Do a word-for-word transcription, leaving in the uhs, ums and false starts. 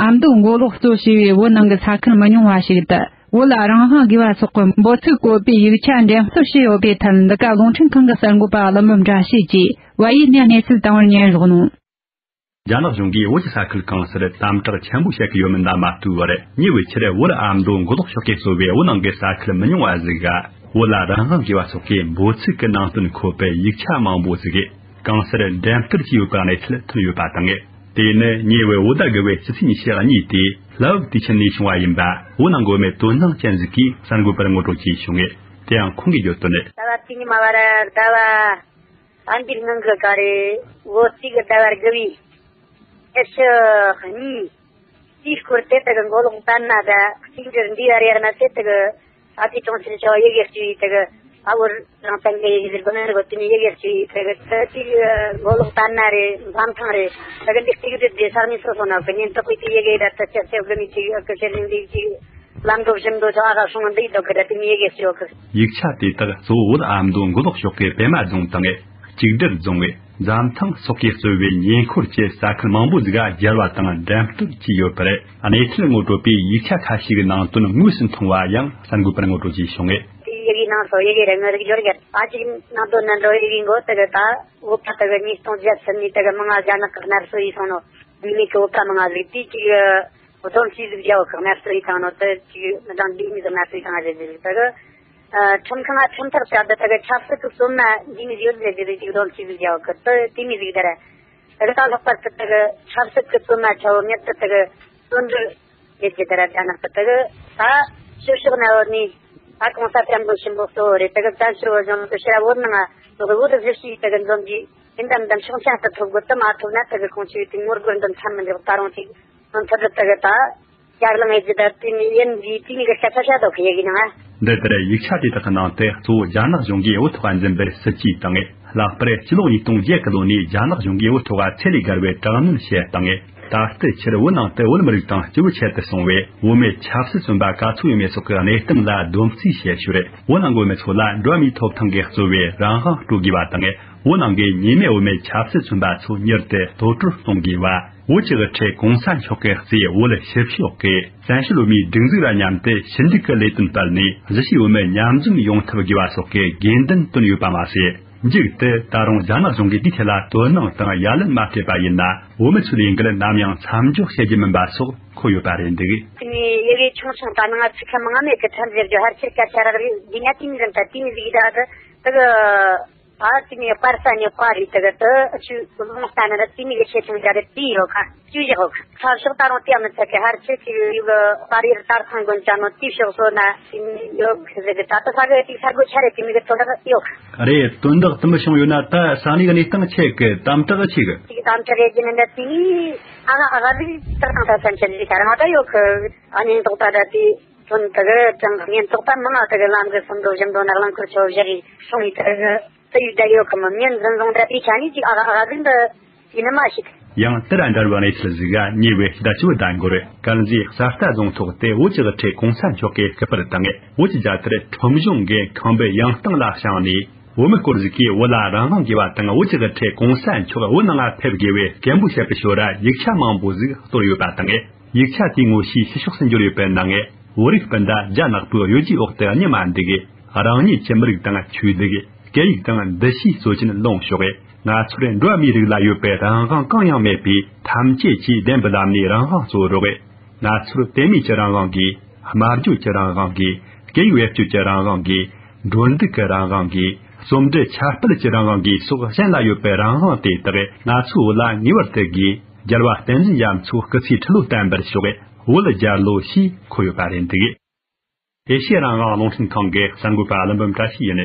ཨ་མདོ་མགོ་ལོག་གཙོ་བྱས་པའི་བོད་ནང་གི་ས་ཁུལ་མི་ཉུང་བ་ཞིག་ཏུ། བོད་ལ་རང་དབང་དགོས་པ་སོགས་ཀྱི་འབོད་ཚིག་བཀོད་པའི་ཡིག་ཆ་འགྲེམས་སྟོན་བྱས་ཡོད་པའི་ཐད། འདི་ག་རླུང་འཕྲིན་ཁང་གི་གསར་འགོད་པ་ཀླུ་འབུམ་བཀྲ་ཤིས་ཀྱིས་བལ་ཡུལ་ནས་གནས་ཚུལ་བཏང་བར་ཉན་རོགས་གནང་། རྒྱ་ནག་གཞུང་གིས་བོད་ཀྱི་ས་ཁུལ་གང་སར་དམ་དྲག་ཆེན་པོ་བྱེད་ཀྱི་ཡོད་མིན་ལ་མ་ལྟོས་པར། ཉེ་བའི་ཆར་བོད་ཨ་མདོ་མགོ་ལོག་ཕྱོགས་ཀྱིས་གཙོས་པའི་བོད་ནང་གི་ས་ཁུལ་མི་ཉུང་བ་ཟིག་ག་བོད་ལ་རང་དབང་དགོས་པ་སོགས་ཀྱི་འབོད་ཚིག་གི་ནང་དོན་འཁོད་པའི་ཡིག་ཆ་མང་པོ་ཟིག་གང་སར་འགྲེམས་སྟོན་བྱས་ཡོད་པའི་གནས་ཚུལ་ཐོན་ཡོད་པ་དང་། དེ་ནི་ཉེ་བའི་བོད་ཟླ་དགུ་པའི་ཕྱི་ཚེས་ཉི་ཤུ་གཉིས་ཏེ་ལྷ་བབ་དུས་ཆེན་ནས་བྱུང་བ་ཡིན་པ་བོད་ནང་གི་བུད་མེད་དོན་སྣང་ཅན་ཟིག་གིས་གསར་འགོད་པར་ངོ་སྤྲོད་བྱས་བྱུང་ངས། དེ་ཡང་ཁོང་གིས་བརྗོད་དོན་ནི། ཟླ་བ་དེ་ཉི་མ་བར་ཟླ་བ་ཨ་འདིར་ནང་གི་ག་རེ་བོད་རྩིས་ཀྱི་ཟླ་བ་དགུ་བའི་ཕྱི་ཕྱི་གཉིས། དེའི་སྐོར་དེ་དག་གི་མགོ་ལོག་དར་ན་ད་གཅིག་འདྲ་འདི་ཡར་ཡར་ན་དེ་དག་གི་ས་དེ་གྲོང་ཁྱེར་ཆེ་བ་ཡི་གེ་གཅིག་དེ་གི་ཨ་བོར་རང་བཙན་གི་ཡི་གེ་ཟེར་གོ་ནི་རེད་གོ། དེ་ནི་ཡི་གེ་གཅིག་དེ་གི་ས་དེ་གི་མགོ་ལོག་དར་ན་རེད། འཛམ་ཐང་རེད། དེ་གི་འདི་གཅིག་འདྲ་དེ་ས་གནས་སོ་སོ་ན་གི་ཉེན་རྟོག་པས་དེ་ཡི་གེ་ར་ད་ཆ་ཆེ་གི་མི་དེ་གི་ཨ་གི་ཆེ་རིང་འདི་གཅིག་ལམ་འགྲོ་བཞིན་འགྲོ་ཆོག་ཨ་ག་སོང་འདི་དོ་གི་ར་དེ་ནི་ཡི་གེ་གཅིག་གི། ཡིག་ཆ་དེ་དག་གཙོ་བོ་བོད་ཨ་མདོ་མགོ་ལོག་ཕྱོགས་ཀྱི་པད་མ་རྫོང་དང་། གཅིག་སྒྲིལ་རྫོང་། འཛམ་ཐང་སོགས་ཀྱིས་གཙོས་པའི་ཉེ་འཁོར་གྱི་ས་ཁུལ་མང་པོ་ཟིག་ག་བསྒྱུར་བ་དང་འགྲེམས་སྟོན་བྱས་ཡོད་པར། གནས་ཚུལ་ངོ་སྤྲོད་པས་ཡིག་ཆ་ཁ་ཤས་ཀྱི་ནང་དོན་དངོས་སུ་མཐོང་བ་ཡང་གསར་འགོད་པར་ངོ་སྤྲོད་ཅིག་བྱུང་ངས། དེའི་ཡི་གེའི་ནང་སོ་ཡི་གེ་རེ་ངོས་རིག་སྦྱོར་བརྒྱབ། ཨ་ཅིག་ནང་དོན་ནི་འགྲོ་ཡི་གེ་མགོ་དེ་གི་ད་བོད་པ་དེ་གི་ཉིས་སྟོང་བརྒྱད་ཚུན་ནས་དེ་གི་མི་ང་རྒྱ་ནག་གི་གནར་གསོ་ཡིས་སོང་ནོ། འདི་མི་གི་བོད་པ་མི་ང་ཟིག་དེ་ཅིག་སྡོམ་རྩིས་ཟིག་རྒྱག་གི་གནར་གསོ་ཡིས་བཏང་ནོ། དེ་ཅིག་མི་གྲངས་འདི་མི་གི་གནར་གསོ་ཡིས་བཏང་ཟེར་ཟེར་དེ་གི། ཁྲིམས་ཁང་ང་ཁྲིམས་ཐག་བཅད་དེ་དེ་གི་ཆབ་སྲིད་ཀྱི་རྩོད་མ་འདི་མི་ཡོད་ཟེར་གི་རེད། ཅིག་སྡོམ་རྩིས་ཟིག་རྒྱག་གི་དེ་དེ་མི་ཟིག་དེ་ར། དེ་གི་ད་ལྷག་པར་དུ་དེ་གི་ཆབ་སྲིད་ཀྱི་རྩོད་མ་ཆ་བོ་མྱུར་དུ་དེ་གི་བཙོན་འཇུག་བྱེད་རྒྱུ་དེ་ར། རྒྱ་ནག་གི་དེ་གི་ད་ཕྱི་ཕྱོགས་ནས་བོད་ནས་ད་གོང་ས་སྐྱབས་མགོན་ཆེན་པོ་གཙོ་བོ་རེད། དེ་གི་བཙན་བྱོལ་བོད་གཞུང་དུ་ཕྱིར་བོད་ནང་ང་བོད་གཞིས་བྱེས་དེ་གི་འཛོམས་རྒྱུ་ཡིན་དམ་དམ་ཕྱོགས་ཆ་དུ་ཐུབ་དགོས། དེ་མ་ཐུབ་ན་དེ་གི་ཁོང་ཚོས་དེ་ངོ་རྒོལ་འདི་མཚམས་མི་འཇོག་ད་རུང་ཅིག་མཐུན་སྒྲིལ་དེ་གི་ད་ཡར་ལངས་ཡོད་རྒྱུ་ད་དེ་ནི་ཡིན་འདི་དེ་ནི་གི་སྐད་ཆ་བཤད་དོ་གི་ཡི་གེ་ནང་ང་། འདི་ལྟར་ཡིག་ཆ་དེ་དག་གི་ནང་དུ་གཙོ་བོ་རྒྱ་ནག་གཞུང་གིས་བོད་ཐོག་འཛིན་པའི་སྲིད་ཇུས་དང་། ལྷག་པར་སྤྱི་ལོ་ཉིས་སྟོང་བརྒྱད་གི་ལོ་ནས་རྒྱ་ནག་གཞུང་གིས་བོད་ཐོག་ཚད་ལས་བརྒལ་བའི་དྲག་གནོན་བྱས་དང་། ད་ལྟའི་ཆར་བོད་ནང་དུ་བོད་མི་རིགས་དང་སྐྱེ་བོ་ཆེད་དུ་སོང་བའི་བོད་མི་ཆབ་སྲིད་བཙོན་པ་ག་ཚོད་ཡོད་མེད་སོགས་ཀྱི་གནས་སྟངས་ལ་སྡོམ་རྩིས་བྱེད་ཞོར། བོད་ནང་གི་བོད་མི་ཚོ་ལ་འགྲོ་བ་མིའི་ཐོབ་ཐང་གིས་གཙོས་པའི་རང་དབང་སྤྲོད་དགོས་པ་དང་། བོད་ནང་གི་ཉེས་མེད་བོད་མི་ཆབ་སྲིད་བཙོན་པ་ཚོ་མྱུར་དུ་གློད་བཀྲོལ་གཏོང་དགོས་པ། བོད་ཀྱི་དབུ་ཁྲིད་གོང་ས་མཆོག་གིས་གཙོས་བོད་ཕྱི་ཕྱོགས་ཀྱི་བཙན་བྱོལ་བོད་མིའི་སྒྲིག་འཛུགས་ལ་མཉམ་དུ་ཞི་འགྲིག་གི་ལས་དོན་སྤེལ་ནས། གཞིས་བྱེས་བོད་མི་མཉམ་འཛོམས་ཡོང་ཐབས་དགོས་པ་སོགས་ཀྱི་དགོས་འདུན་བཏོན་ཡོད་པ་མ་ཟད། མཇུག་ཏུ་ད་རུང་རྒྱ་ནག་གཞུང་གིས་དེའི་ཐད་ལ་དོ་སྣང་དང་ཡ་ལན་མ་སྤྲད་པ་ཡིན་ན། བོད་མི་ཚོའི་ལས་འགུལ་ནམ་ཡང་མཚམས་འཇོག་བྱེད་རྒྱུ་མིན་པ་སོགས་འཁོད་ཡོད་པ་རེད་འདུག། དེ་ནས་ཡི་གེ་ཆུང་ཆུང་ད་ནང་ཚིག་ཁ་མང་མེད་ཀྱི་ཁྲམ་ཟེར་རྒྱུ་ཕལ་ཆེར་སྐད་ཆ་རག་རེད། འདི་ན་དེ་ནས་རིམ་ད་དེ་ནས་ཟིག་ད་ད་དེ་གི། ཨ་དེ་ནས་པར་ས་ནས་པར་རེད། དེ་གི་དེ་ཆུ་ལོང་ལྟ་ན་ར་དེ་ནས་གི་ཆེ་ཆུང་རྒྱ་རེད། དེ་ཡོད་ཁ་ཅུ་བཞག་ཡོད་ཁ། ས་ཕྱོགས་ད་རུང་དེ་མི་ཚད་ཀི་ཧར་ཆེ་ཆེ་ཡོད་གི། པར་ཡིར་དར་ཐང་དགོན་ཅན་ནོ་དེ་ཕྱོགས་སོ་ན་དེ་ནས་ཡོད་ཟེར་གི། ད་ལྟ་ས་གི་དེ་ས་གོ་ཆ་རེད། དེ་ནས་གི་དོན་དག་ཡོད་ཁ། རེད། དོན་དག་དུ་མི་བྱུང་ཡོད་ན་ད་ས་གནས་གི་གནས་སྟངས་ཆེ་གི། དམ་དྲག་ཆེ་གི། དེ་གི་དམ་དྲག་རེད་ཀྱི་ནི་འདྲ། དེ་ནས་ཨ་ག་ཨ་ག་རེད། དར་ཐང་ད་ས་ཆ་རེད། ད་རང་ད་ཡོད་ཁ། ཨ་ནི་མདོག་ད་ད་དེ་དོན་དག་གི་ཅང་ཉེན་རྟོག་ད་མི་ང་དེ་གི་ལམ་གི་སུམ་མདོ་བཞི་མདོ་ནག་ལང་ཁུར་ཆོ་བཞག་གི་སོང་ཡི། དེ་གི་དེ་ཡི་ད་ཡོད་ཁ་མི་མྱི་འཛིན་བཟུང་འདྲ་དེ་ཆ་ནི་ཅིག་ཨ་ག་ཨ་ག་ཟིག་འདི་ཡིན་ནི་མ་ཤེས། ཡང་དེ་ར་འདྲ་བའི་གནས་ཚུལ་ཟིག་ག་ཉེ་བའི་ཟླ་བཅུ་ཟླ་འགོར་དཀར་མཛེས་གསར་རྟ་རྫོང་ཐོག་ཏུ་བོད་ཀྱི་དབུ་ཁྲིད་གོང་ས་མཆོག་གིས་སྐུ་པར་དང་། བོད་ཀྱི་རྒྱལ་དར་ཁྲོམ་གཞུང་གི་ཁང་པའི་ཡང་སྟེང་ལ་བཞེངས་ནས། བོད་མི་སྐོར་ཞིག་གིས་བོད་ལ་རང་དབང་དགོས་པ་དང་། བོད་ཀྱི་དབུ་ཁྲིད་གོང་ས་མཆོག་བོད་ནང་ལ་ཕེབས་དགོས་པའི་སྐད་འབོད་བྱེད་པའི་ཞོར་ཡིག་ཆ་མང་པོ་ཞིག་གཏོར་ཡོད་པ་དང་། ཡིག་ཆ་དེའི་ངོ་བཤུས་ཕྱི་ཕྱོགས་སུ་འབྱོར་ཡོད་པའི་ནང་། བོད་རིགས་སྤུན་ཟླ་རྒྱ་ནག་པོའི་གཡོ་ཇུས་འོག་ཏུ་གཉིད་མ་འདུག། རང་ཉིད་ཀྱི་མི་རིགས་དང་ཆོས་ལུགས། སྐད་ཡིག་དང་འདུ་ཤེས་སྲོལ་རྒྱུན་ལོངས་ཤོག། ང་ཚོར་འགྲོ་བ་མིའི་རིགས་ལ་ཡོད་པའི་རང་དབང་གང་ཡང་མེད་པས། ཐམས་ཅད་ཀྱིས་བདེན་པའི་ལམ་ནས་རང་དབང་རྩོད་རོགས། ང་ཚོར་དད་མོས་ཀྱི་རང་དབང་དགོས། སྨྲ་བརྗོད་ཀྱི་རང་དབང་དགོས། སྐད་ཡིག་བེད་སྤྱོད་ཀྱི་རང་དབང་དགོས། འགྲོ་འདུག་གི་རང་དབང་དགོས། རྩོམ་འབྲི་ཁྱབ་སྤེལ་གྱི་རང་དབང་དགོས་སོགས། གཞན་ལ་ཡོད་པའི་རང་དབང་དེ་དག་ང་ཚོའི་བོད་ལ་ངེས་པར་དུ་དགོས། རྒྱལ་བ་བསྟན་འཛིན་རྒྱ་མཚོའི་སྐུ་ཚེའི་ཁྲི་ལོ་བརྟན་པར་ཤོག། བོད་རྒྱལ་ལོ་ཞེས་འཁོད་ཡོད་པ་རེད་འདུག། ཨེ་ཤེ་ཡ་རང་དབང་རླུང་འཕྲིན་ཁང་གི་གསར་འགོད་པ་ཀླུ་འབུམ་བཀྲ་ཤིས་ཡིན།